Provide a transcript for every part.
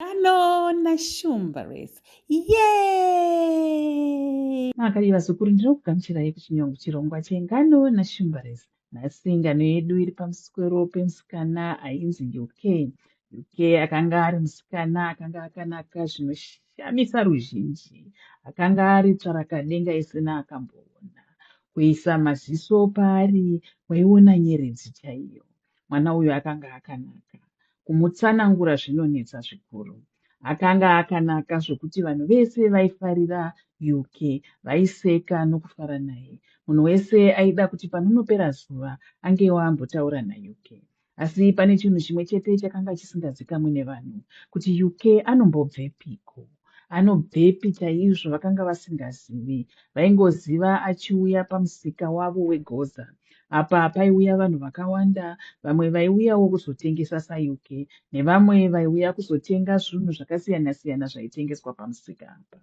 Ngano naShumba Race. Yay! Makadii vazukuru, ndinokugamuchirai kuchinyongo chirongwa chengano naShumba Race. Nhasi ngano yedu iri pamusoro pemusikana ainzi UK. UK akanga ari musikana akanga akanaka zvinoshamisa ruzhinji. Akanga ari tsvarakadenga isina akamboona. Kuisa maziso paari waiona nyeredzi chaiyo. Mwana uyu akanga akanaka. Kumutsanangura zvinonetsa zvikuru. Akanga akanaka zvokuti vanhu vese vaifarira Yuke, vaiseka nokufara naye. Munhu wese aida kuti panonopera zuva angewo ambotaura naYuke. Asi pane chinhu chimwe chete chakanga chisingazikamwi nevanhu, kuti Yuke anombobvepiko. Anobvepi chaizvo vakanga vasingazivi. Vaingoziva achiuya pamusika wavo weGoza. Apa paiuya vanhu vakawanda, vamwe vaiuyawo kuzotengesa saYuke nevamwe vaiuya kuzotenga zvinhu zvakasiyana-siyana zvaitengeswa pamusika apa.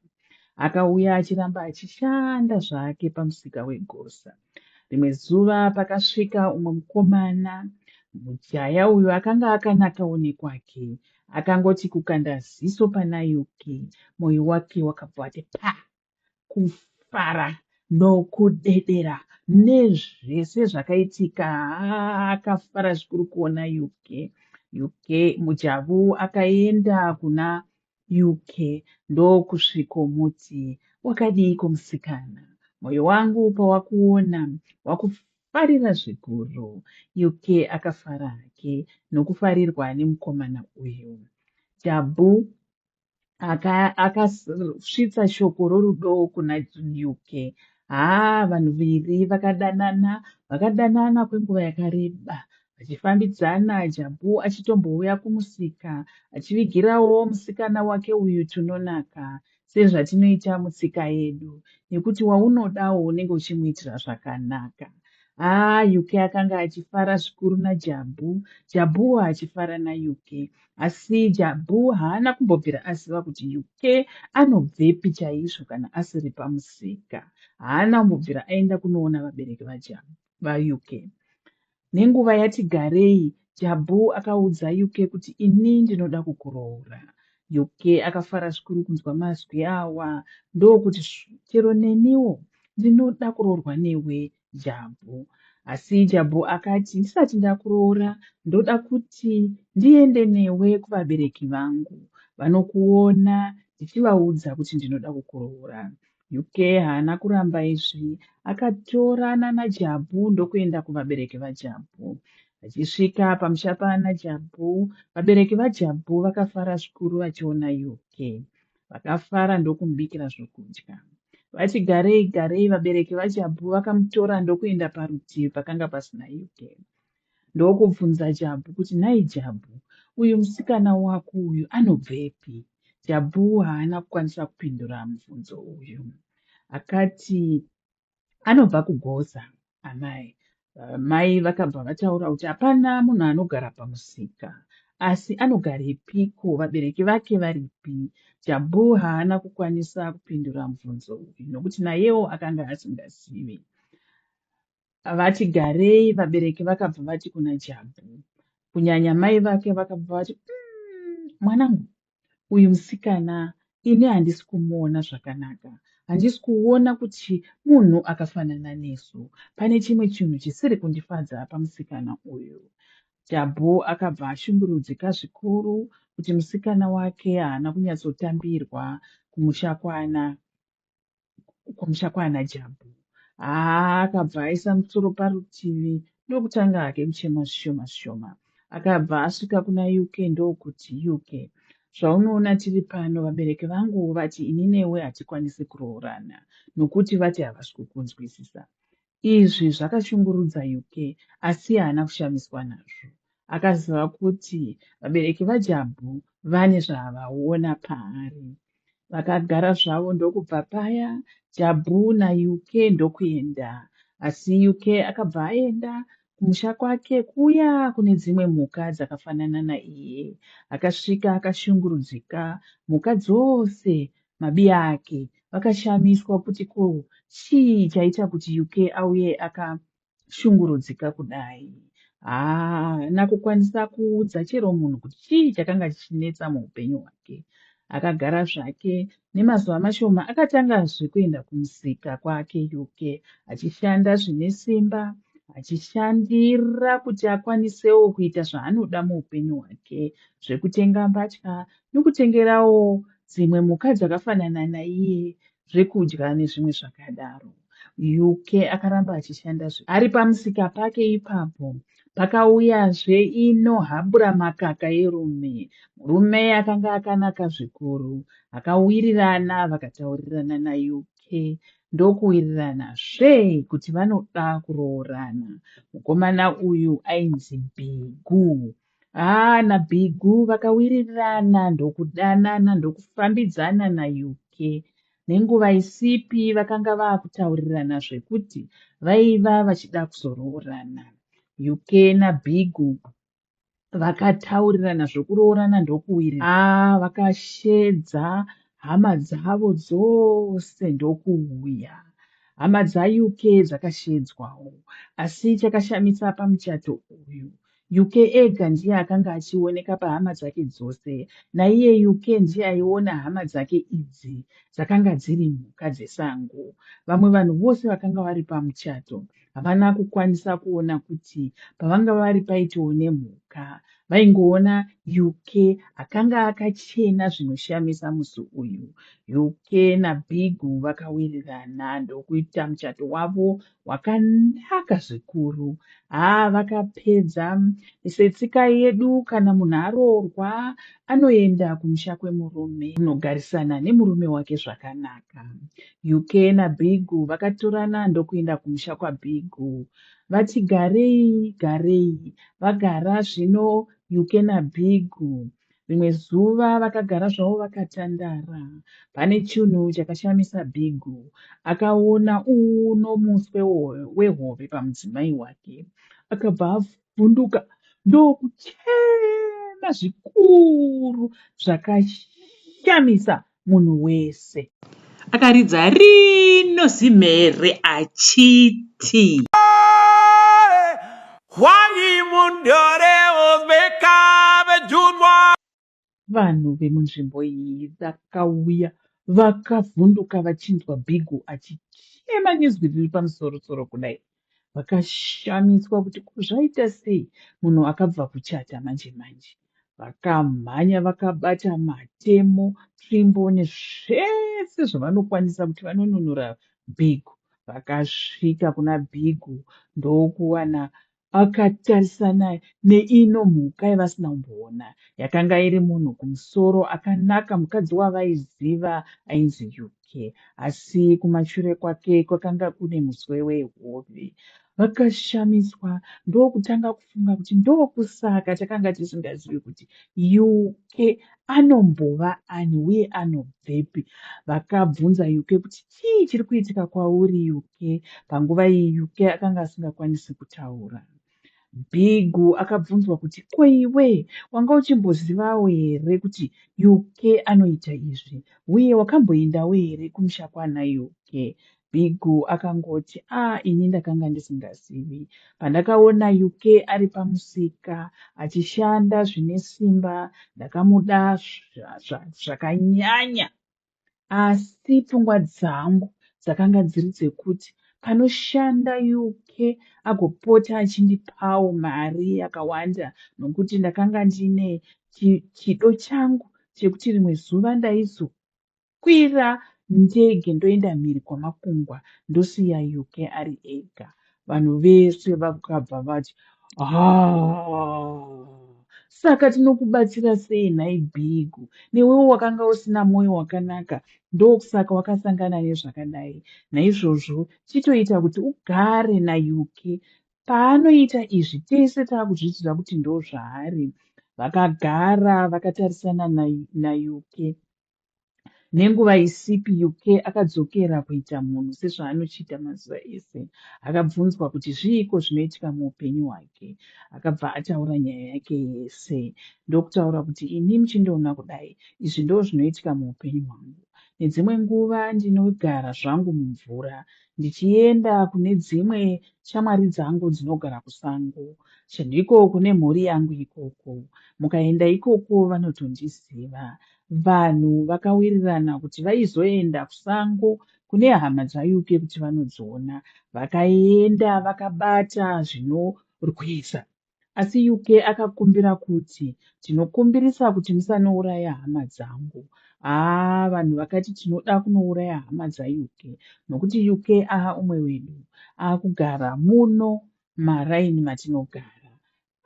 Akauya achiramba achishanda zvake pamusika weGoza. Rimwe zuva pakasvika umwe mukomana, mujaya uyu akanga akanakawo nekwake. Akangoti kukanda ziso pana Yuki, moyo wake wakabva wati pa kufara nokudedera nezvese zvakaitika. Haa, akafara zvikuru kuona Yuki. Yuki Mujavu akaenda kuna Yuki ndokusvikomuti, wakadiiko musikana? Moyo wangu pawakuona wakufarira zvikuru. Yuki akafara hake nokufarirwa nemukomana uyu. Jabu akasvitsa shoko rorudo kuna Yuke. Haa vanhu viri vakadanana, vakadanana kwenguva yakareba vachifambidzana, Jabu achitombouya kumusika achivigirawo musikana wake uyu tunonaka sezvatinoita mutsika yedu nekuti waunodawo unenge uchimuitira zvakanaka. Haa Yuke akanga achifara zvikuru naJabu, Jabuwo achifara naYuke. Asi Jabu haana kumbobvira aziva kuti Yuke anobvepi chaizvo kana asiri pamusika. Haana kumbobvira aenda kunoona vabereki vaYuke. Nenguva yati garei, Jabu akaudza Yuke kuti ini ndinoda kukuroora. Yuke akafara zvikuru kunzwa mazwi awa ndokuti chero neniwo ndinoda kuroorwa newe Jabu. Asi Jabu akati ndisati ndakuroora ndoda kuti ndiende newe kuvabereki vangu vanokuona ndichivaudza kuti ndinoda kukuroora. Yuke haana kuramba izvi akatorana naJabu ndokuenda kuvabereki vaJabu. Vachisvika pamusha paana Jabu, vabereki vaJabu vakafara zvikuru vachiona Yuke. Vakafara ndokumubikira zvokudya. Vati garei garei vabereki vaJabu vakamutora ndokuenda parutivi pakanga pasina Yuke. Ndokubvunza Jabu kuti nhai Jabu, uyu musikana wako uyu anobvepi? Jabu haana kukwanisa kupindura mubvunzo uyu. Akati anobva kuGoza amai. Mai vakabva vataura kuti hapana munhu anogara pamusika asi anogarepiko vabereki vake varipi? Jabu haana kukwanisa kupindura mubvunzo uyu nokuti nayewo akanga asingazivi. Vati garei vabereki vakabva vati kuna Jabu, kunyanya mai vake vakabva vati mwanangu uyu musikana ini handisi kumuona zvakanaka. Handisi kuona kuti munhu akafanana nesu. Pane chimwe chinhu chisiri kundifadza pamusikana uyu. Jabu akabva ashungurudzika zvikuru kuti musikana wake haana kunyatsotambirwa kumusha kwana kumusha kwaana Jabu. Haa akabva aisa musoro parutivi ndokutanga hake kuchema zvishoma zvishoma. Akabva asvika kuna UK ndokuti, UK, zvaunoona tiri pano vabereki vangu vati ini newe hatikwanisi kuroorana nokuti vati havasi kukunzwisisa. Izvi zvakashungurudza Yuke asi haana kushamiswa nazvo. Akaziva kuti vabereki vaJabhu vane zvavaona paari. Vakagara zvavo ndokubva paya, Jabhu naYuke ndokuenda. Asi Yuke akabva aenda kumusha kwake kuya kune dzimwe mhuka dzakafanana naiye. Akasvika akashungurudzika, mhuka dzose mabiya ake vakashamiswa kuti ko chii chaita kuti Yuke auye akashungurudzika kudai. Haana kukwanisa kuudza chero munhu kuti chii chakanga chichinetsa muupenyu hwake. Akagara zvake nemazuva mashoma akatangazve kuenda kumusika kwake Yuke achishanda zvine simba achishandira kuti akwanisewo kuita zvaanoda muupenyu hwake zvekutenga mbatya nokutengerawo dzimwe mhuka dzakafanana naiye zvekudya nezvimwe zvakadaro. Yuke akaramba achishanda ari pamusika pake ipapo. Pakauyazve ino hambura makaka yerume. Murume akanga akanaka zvikuru. Vakawirirana vakataurirana naYuke ndokuwiriranazve kuti vanoda kuroorana. Mukomana uyu ainzi Bhigu. Haa naBhigu vakawirirana ndokudanana ndokufambidzana naYuke. Nenguva isipi vakanga vakutaurirana zvekuti vaiva vachida kuzoroorana. Yuke naBhigu vakataurirana zvokuroorana ndokuwirirana. Haa vakashedza hama dzavo dzose ndokuuya. Hama dzaYuke dzakashedzwawo. Asi chakashamisa pamuchato uyu Yuke ega ndiye akanga achioneka pahama dzake dzose. Naiye Yuke ndiye aiona hama dzake idzi dzakanga dziri mhuka dzesango. Vamwe vanhu vose vakanga vari pamuchato havana kukwanisa kuona kuti pavanga vari paitoo nemhuka. Vaingoona Yuke akanga akachena zvinoshamisa musi uyu. Yuke naBhigu vakawirirana ndokuita muchato wavo wakanaka zvikuru. Haa vakapedza setsika yedu kana munhu aroorwa anoenda kumusha kwemurume kunogarisana nemurume wake zvakanaka. Yuke naBhigu vakatorana ndokuenda kumusha kwaBhigu. Vati garei garei vagara zvino Yuke naBhigu. Rimwe zuva vakagara zvavo vakatandara. Pane chinhu chakashamisa Bhigu. Akaona uno muswe wehove pamudzimai wake. Akabva avhunduka ndokuchema zvikuru zvakashamisa munhu wese. Akaridza rino zimhere achiti. Vanhu vemunzvimbo iyi vakauya vakavhunduka vachinzwa Bhigu achichema nezwi riri pamusoro-soro kudai. Vakashamiswa kuti ko zvaita sei munhu akabva kuchata manje manje. Vakamhanya vakabata matemo, tsvimbo nezvese zvavanokwanisa kuti vanonunura Bhigu. Vakasvika kuna Bhigu ndokuwana akatarisana neino mhuka yavasina kumboona. Yakanga iri munhu kumusoro akanaka mukadzi wavaiziva ainzi Yuke. Asi kumashure kwake kwakanga kune muswe wehove. Vakashamiswa ndokutanga kufunga kuti ndokusaka takanga tisingazivi kuti Yuke anombova ani uye anobvepi. Vakabvunza Yuke kuti chii chiri kuitika kwauri Yuke. Panguva iyi Yuke akanga asingakwanisi kutaura. Bhigu akabvunzwa kuti ko iwe wanga uchimbozivawo here kuti Yuke anoita izvi uye wakamboendawo here kumusha kwana Yuke? Bhigu akangoti ah ini ndakanga ndisingazivi. Pandakaona Yuke ari pamusika achishanda zvine simba ndakamuda zvakanyanya. Asi pfungwa dzangu dzakanga dziri dzekuti panoshanda Yuke agopota achindipawo mari yakawanda nokuti ndakanga ndine chido changu chekuti rimwe zuva ndaizokwira ndege ndoenda mhiri kwamakungwa ndosiya Yuke ari ega. Vanhu vese vakabva vati haa saka tinokubatsira sei nhai Bhigu? Newewo wakanga usina mwoyo wakanaka ndokusaka wakasangana nezvakadai. Naizvozvo chitoita kuti ugare naYuke. Paanoita izvi tese taakuzviziva kuti ndozvaari. Vakagara vakatarisana naYuke. Nenguva isipi Yuke akadzokera kuita munhu sezvaanochiita mazuva ese. Akabvunzwa kuti zviiko zvinoitika muupenyu hwake. Akabva ataura nyaya yake yese ndokutaura kuti ini muchindiona kudai izvi ndozvinoitika muupenyu hwangu. Nedzimwe nguva ndinogara zvangu mumvura ndichienda kune dzimwe shamwari dzangu dzinogara kusango. Ndiko kune mhuri yangu ikoko. Mukaenda ikoko vanotondiziva. Vanhu vakawirirana kuti vaizoenda kusango kune hama dzaYuke kuti vanodziona. Vakaenda vakabata zvinorwisa. Asi Yuke akakumbira kuti, Ndinokumbirisa kuti musanouraya hama dzangu. Haa vanhu vakati tinoda kunouraya hama dzaYuke nokuti Yuke aa umwe wedu akugara muno maraini matinogara.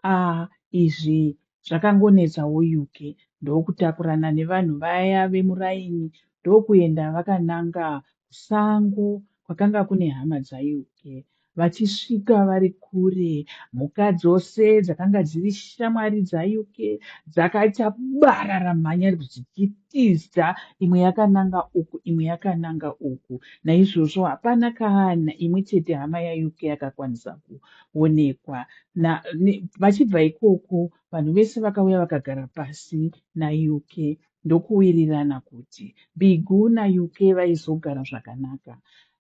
Aa izvi zvakangonetsawo Yuke ndokutakurana nevanhu vaya vemuraini ndokuenda vakananga kusango kwakanga kune hama dzaYuke. Vachisvika vari kure, mhuka dzose dzakanga dziri shamwari dzaYuke dzakaita bararamhanya dzichitiza, imwe yakananga uku, imwe yakananga uku. Naizvozvo hapana kana imwe chete hama yaYuke yakakwanisa kuonekwa. Vachibva ikoko, vanhu vese vakauya vakagara pasi naYuke ndokuwirirana kuti Bhigu naYuke vaizogara zvakanaka.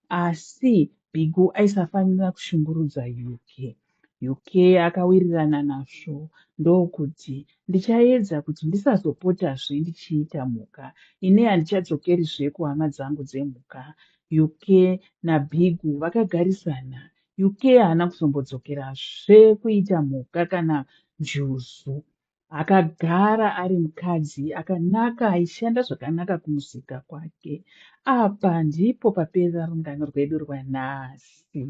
Asi Bhigu aisafanira kushungurudza Yuke. Yuke akawirirana nazvo ndokuti, Ndichaedza kuti ndisazopotazve ndichiita mhuka. Ini handichadzokerizve kuhama dzangu dzemhuka. Yuke naBhigu vakagarisana. Yuke haana kuzombodzokerazve kuita mhuka kana njuzu. Akagara ari mukadzi akanaka aishanda zvakanaka kumusika kwake. Apa ndipo paperera rungano rwedu rwanhasi.